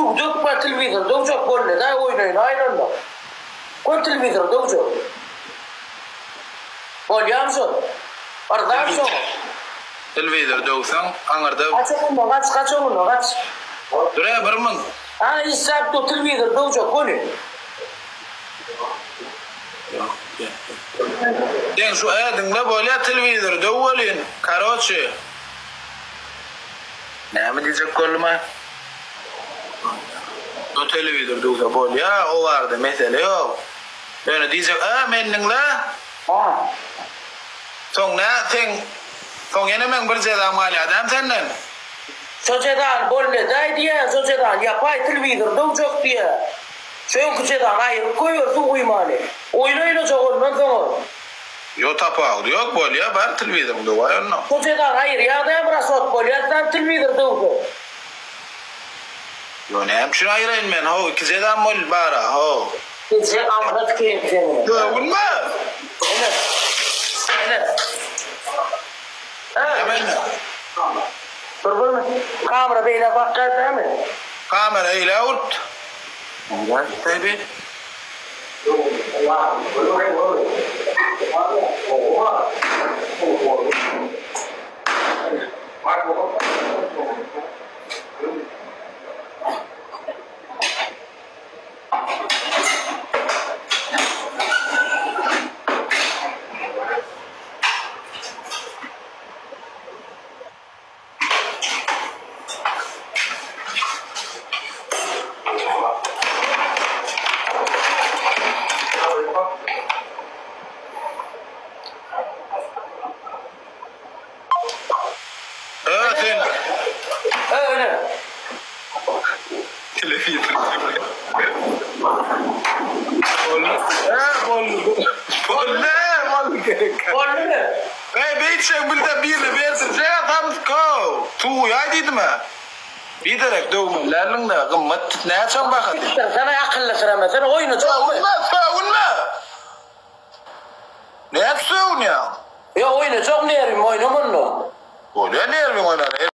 Suw dökme telewizor döwjek boldy-da oýnaýynaýyn onda. Gör telewizor döwjek. Bolýamy şol? Yrzamy şoňa? Telewizor döwseň aňyrda. Gaç öňünden gaç gaç öňünden gaç. Dur-ä bir mun. Ana işläp dur telewizor döwjek göni. Ýok ýok. Seň şu ädiňle bolýa telewizory döw welin karoçi. Näme diýjek boldumaý. Bu telewizor döwse bolýa o barada mesele ýok. Ýöne diýjek a men diňle. Ha. Soň nä seň soň ýene meň bir jezam galýa dämi senden. Şo jezany boldy edäý diýýän şo jezany ýapaý telewizor döwjek diýýä. Şu öňki jezany aýyryp goýber suw guýmany. Oýun oýnajak ondan soňam. Ýok tapawudy ýok bolýa bar telewizoriň döwäý onda. Şu jezany aýyrýa däm rasot bolýa däm telewizor döwse. Ýo näme üçin aýyraýyn men how iki jezam bol bara how. Eje amyna tükeýin seniň. Döwünme. Ene. Ene. Näme ene. Dur bir minut. Kamera beýle bakýar dämi? Kamera eýlä urupdy. Baby. Ö sen. Öyle. Telewizor. Boldy. Boldy. Boldy. Boldy. Boldy. Eý beýtseň bilde birine berdirjek adamyz kow. Suw guýaý diýdimä. Biderek döwmeli däldiňdä gymmat näçe bahasy. Sen akyllysyrama sen oýnajakmy. Sögünme sögünme. Nädip sögünýäň. Ýok oýnajak nerwim oýnama onda. Bolýa nerwiň oýnanda.